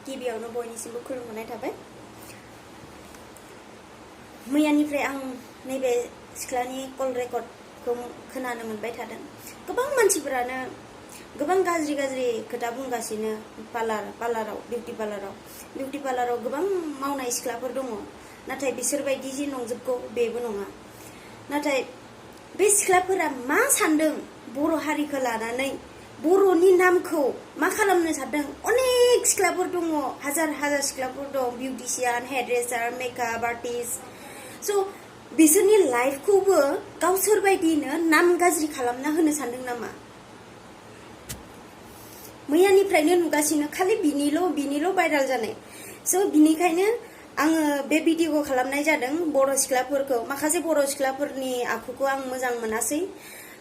गिबियावनो बयनिसिमबो खुलुमनाय थाबाय। मैयानिफ्राय आं नैबे सिख्लानि कल रेकर्डखौ खोनानो मोनबाय थादों। गोबां मानसिफोरानो गोबां गाज्रि खोथा बुंगासिनो पार्लाराव बिउटि पार्लाराव गोबां मावनाय सिख्लाफोर दङ, नाथाय बिसोरबायदि जि नंजोबगौ बेबो नङा। नाथाय बे सिख्लाफोरा मा सानदों बर' हारिखौ लानानै, बर'नि नामखौ मा खालामनो सानदों? अनेक सिख्लाफोर दङ, हाजार सिख्लाफोर दं, बिउटिशियान, हेयारड्रेसार, मेकआप आर्टिस्ट। स' बिसोरनि लाइफखौबो गावसोर बायदिनो नाम गाज्रि खालामना होनो सानदों नामा? मैयानिफ्रायनो नुगासिनो खालि बिनिल' भाइराल जानाय। स' बिनिखायनो आङो बे भिडिअखौ खालामनाय जादों। बर' सिख्लाफोरखौ, माखासे बर' सिख्लाफोरनि आखुखौ आं मोजां मोनासै।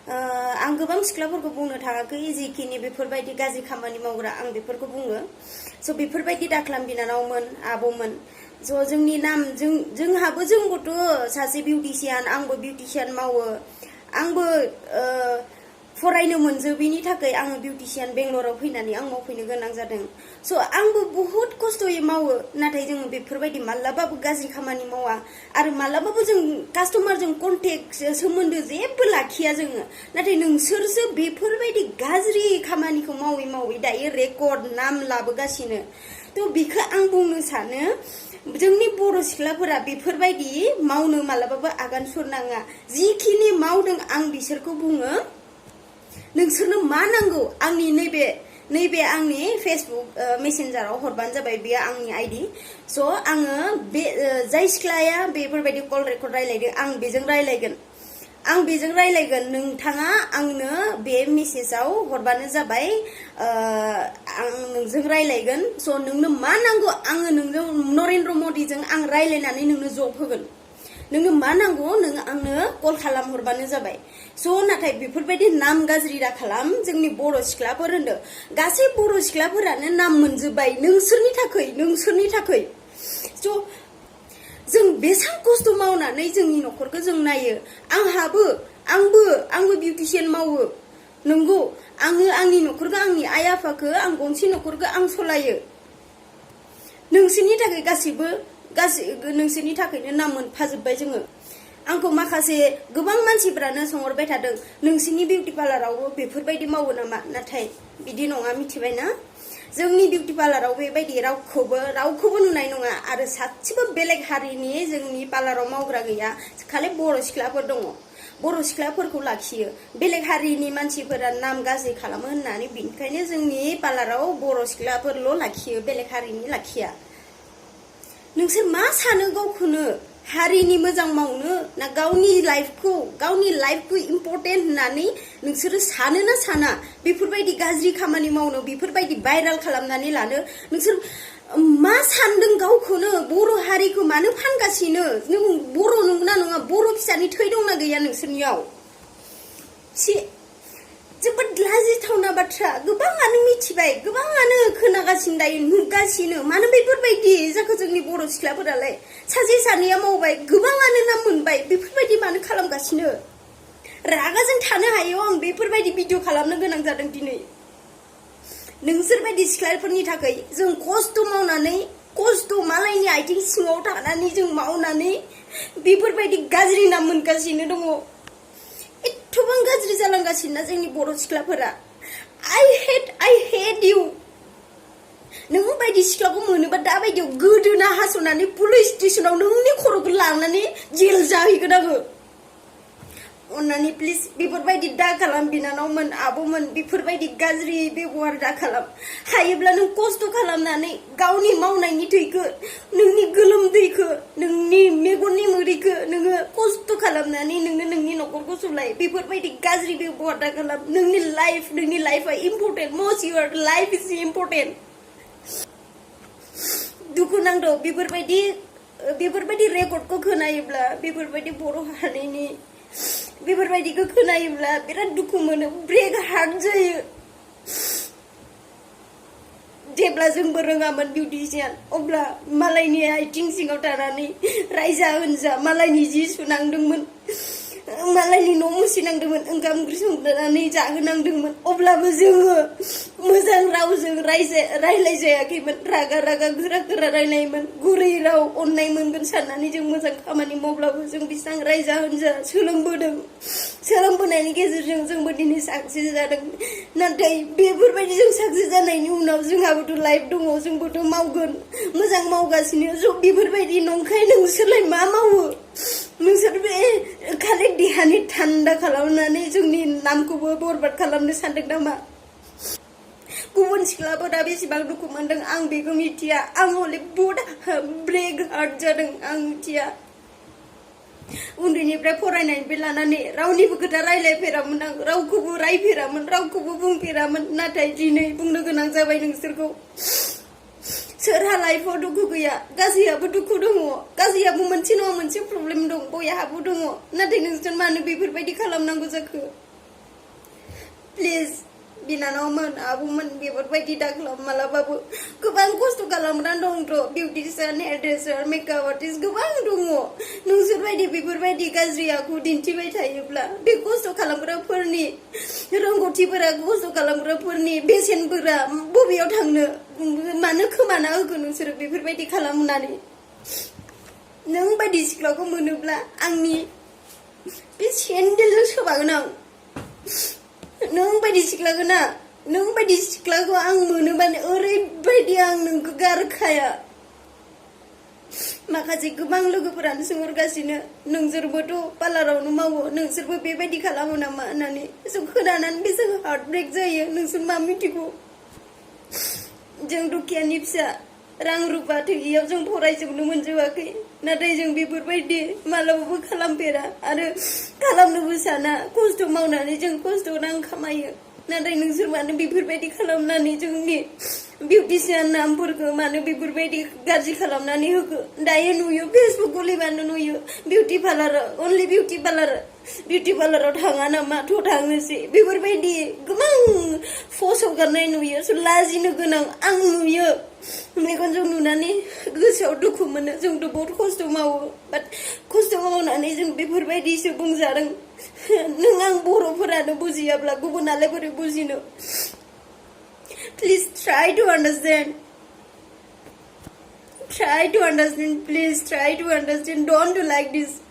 आं गोबां सिख्लाफोरखौ बुंनो थाङाखै, जिखिनि बेफोरबायदि गाज्रि खामानि मावग्रा आं बेफोरखौ बुङो। स' बेफोरबायदि दाख्लाम बिनानावमोन, आब'मोन। स' जोंनि नाम, जोंबोथ' सासे बिउटिशियान, आंबो बिउटिशियान मावो। आंबो फरायनो मोनजोबैनि थाखाय आङो बिउटिशियान बेंगलराव फैनानै आं मावफैनो गोनां जादों। स' आंबो बुहुत खस्थ'यै मावो, नाथाय जों बेफोरबायदि मालाबाबो गाज्रि खामानि मावा आरो मालाबाबो जों कास्टमारजों कन्टेक्ट सोमोन्दो जेबो लाखिया जोङो। नाथाय नोंसोरसो बेफोरबायदि गाज्रि खामानिखौ मावै दायो रेकर्ड नाम लाबोगासिनो। थ' बेखौ आं बुंनो सानो, जोंनि बर' सिख्लाफोरा बेफोरबायदि मावनो मालाबाबो आगान सुरनाङा। जिखिनि मावदों आं बिसोरखौ बुङो, नोंसोरनो मा नांगौ आंनि नैबे आंनि फेसबुक मेसेन्जाराव हरबानो जाबाय, बेयो आंनि आइडि। स' आङो बे जाय सिख्लाया बेफोरबायदि कल रेकर्ड रायलायदों, आं बेजों रायलायगोन। नोंथाङा आंनो बे मेसेजाव हरबानो जाबाय, आं नोंजों रायलायगोन। स' नोंनो मा नांगौ आङो नोंजों नरेन्द्र मदिजों आं रायलायनानै नोंनो जब होगोन। नोंनो मा नांगौ नों आंनो कल खालाम हरबानो जाबाय। स' नाथाय बेफोरबायदि नाम गाज्रि दा खालाम। जोंनि बर' सिख्लाफोर होनदों, गासै बर' सिख्लाफोरानो नाम मोनजोब्बाय नोंसोरनि थाखै। स' जों बेसेबां खस्थ' मावनानै जोंनि न'खरखौ जों नायो। आंबो बिउटिशियान मावो, नंगौ। आङो आंनि न'खरखौ, आंनि आइ आफाखौ, आं गंसे न'खरखौ आं सलायो। नोंसोरनि थाखाय नोंसोरनि थाखायनो नाम मोनफाजोब्बाय जोङो। आंखौ माखासे गोबां मानसिफ्रानो सोंहरबाय थादों, नोंसिनि बिउटि पार्लारावबो बेफोरबायदि मावो नामा? नाथाय बिदि नङा, मिथिबायना? जोंनि बिउटि पार्लाराव बेबायदि रावखौबो नुनाय नङा। आरो सासेबो बेलेग हारिनि जोंनि पार्लाराव मावग्रा गैया, खालि बर' सिख्लाफोर दङ। बर' सिख्लाफोरखौ लाखियो। बेलेग हारिनि मानसिफोरा नाम गाज्रि खालामो होननानै, बिनिखायनो जोंनि पार्लाराव बर' सिख्लाफोरल' लाखियो, बेलेग हारिनि लाखिया। नोंसोर मा सानो गावखौनो? हारिनि मोजां मावनो ना गावनि लाइफखौ इम्परटेन्ट होननानै नोंसोरो सानो ना साना? बेफोरबायदि गाज्रि खामानि मावनो, बेफोरबायदि भाइराल खालामनानै लानो नोंसोर मा सानदों गावखौनो? बर' हारिखौ मानो फानगासिनो? नों बर' नंगौना नङा? बर' फिसानि थै दंना गैया नोंसोरनियाव? जोबोद लाजिथावना बाथ्रा। गोबाङानो मिथिबाय, गोबाङानो खोनागासिनो, दायो नुगासिनो। मानो बेफोरबायदि जाखो जोंनि बर' सिख्लाफोरालाय? सासे सानैया मावबाय, गोबाङानो नाम मोनबाय, बेफोरबायदि मानो खालामगासिनो? रागाजों थानो हायो आं बेफोरबायदि भिडिअ खालामनो गोनां जादों दिनै। नोंसोरबायदि सिख्लाफोरनि थाखाय जों खस्थ' मालायनि आथिं सिङाव थानानै जों मावनानै बेफोरबायदि गाज्रि नाम मोनगासिनो दङ। एथबां गाज्रि जालांगासिनो जोंनि बर' सिख्लाफोरा। आइ हेट इउ। नों बायदि सिख्लाखौ मोनोबा दा बायदियाव गोदोना हास'नानै पुलिस स्टेसनाव नोंनि खर'खौ लांनानै जेल जाहैगोन आङो। अन्नानै प्लिज बेफोरबायदि दा खालाम बिनानावमोन, आब'मोन। बेफोरबायदि गाज्रि बेबहार दा खालाम। हायोब्ला नों खस्थ' खालामनानै गावनि मावनायनि थैखो, नोंनि गोलोमदैखो, नोंनि मेगननि मोदैखो नोङो खस्थ' खालामनानै नोङो नोंनि न'खरखौ सलाय। बेफोरबायदि गाज्रि बेबहार दा खालाम। नोंनि लाइफआ important. Most your life is important. दुखु नांदों बेफोरबायदि रेकर्डखौ खोनायोब्ला, बेफोरबायदि बर' हारिनि बेफोरबायदिखौ खोनायोब्ला बिराद दुखु मोनो, ब्रेक हार्ट जायो। जेब्ला जोंबो रोङामोन बिउटिशियान, अब्ला मालायनि आथिं सिङाव थानानै रायजा होनजा मालायनि जि सुनांदोंमोन। मालायनि न' मुसिनांदोंमोन ओंखाम ओंख्रि संनानै जाहोनांदोंमोन अब्लाबो जोङो मोजां रावजों रायलायजायाखैमोन रागा रागा गोरा गोरा रायलायोमोन गुरै राव अननाय मोनगोन साननानै जों मोजां खामानि मावब्लाबो जों बेसेबां रायजा होनजा सोलोंबोनायनि गेजेरजों जोंबो दिनै साक्सेस जादों नाथाय बेफोरबायदि जों साक्सेस जानायनि उनाव जोंहाबोथ' लाइफ दङ जोंबोथ' मावगोन मोजां मावगासिनो ज' बेफोरबायदि नंखाय नोंसोरलाय मा मावो नोंसोर बे खालि देहानि थान्दा खालामनानै जोंनि नामखौबो बरबाद खालामनो सानदों नामा गुबुन सिख्लाफोरा बेसेबां दुखु मोनदों आं बेखौ मिथिया आं हले बहुद ब्रेक हार्ट जादों आं मिथिया उन्दैनिफ्राय फरायनायनिफ्राय लानानै रावनिबो खोथा रायलायफेरामोन आं रावखौबो रायफेरामोन रावखौबो बुंफेरामोन नाथाय दिनै बुंनो गोनां जाबाय नोंसोरखौ सोरहा लाइफआव दुखु गैया गासैहाबो दुखु दङ गासैहाबो मोनसे नङा मोनसे प्रब्लेम दं बयहाबो दङ नाथाय नोंसोर मानो बेफोरबायदि खालामनांगौ जाखो प्लिज बिनानावमोन आब'मोन बेफोरबायदि दाखालाम मालाबाबो गोबां खस्थ' खालामग्रा दंथ' बिउटिशियान हेयार ड्रेसार मेकआप आर्टिस्ट गोबां दङ नोंसोरबायदि बेफोरबायदि गाज्रि आखु दिन्थिबाय थायोब्ला बे खस्थ' खालामग्राफोरनि रोंगौथिफोरा खस्थ' खालामग्राफोरनि बेसेनफोरा बबेयाव थांनो मानो खोमाना होगोन नोंसोरो बेफोरबायदि खालामनानै नों बायदि सिख्लाखौ मोनोब्ला आंनि बे सेन्देलजों सोबागोन आं नों बायदि सिख्लाखौ आं मोनोबानो ओरैबायदि आं नोंखौ गारखाया माखासे गोबां लोगोफोरानो सोंहरगासिनो नोंसोरबोथ' पार्लारावनो मावो नोंसोरबो बेबायदि खालामो नामा होननानै जों खोनानानै बेसेबां हार्ट ब्रेक जायो नोंसोर मा मिथिगौ जों दुखियानि फिसा रां रुपा थोयियाव जों फरायजोबनो मोनजोबाखै नाथाय जों बेफोरबायदि मालाबाबो खालामफेरा आरो खालामनोबो साना खस्थ' मावनानै जों खस्थ' रां खामायो नाथाय नोंसोर मानो बेफोरबायदि खालामनानै जोंनि बिउटिशियान नामफोरखौ मानो बेफोरबायदि गाज्रि खालामनानै होखो दायो नुयो फेसबुक खुलिबानो नुयो बिउटि पार्लाराव थाङा नामा थ' थांनोसै बेफोरबायदि गोबां पस्ट हगारनाय नुयो लाजिनो गोनां आं नुयो मेगनजों नुनानै गोसोआव दुखु मोनो जोंथ' बहुत खस्थ' मावो बाट खस्थ' मावनानै जों बेफोरबायदिसो बुंजादों नों आं बर'फोरानो बुजियाब्ला गुबुनालाय बोरै बुजिनो Please try to understand. Please try to understand. Don't do like this.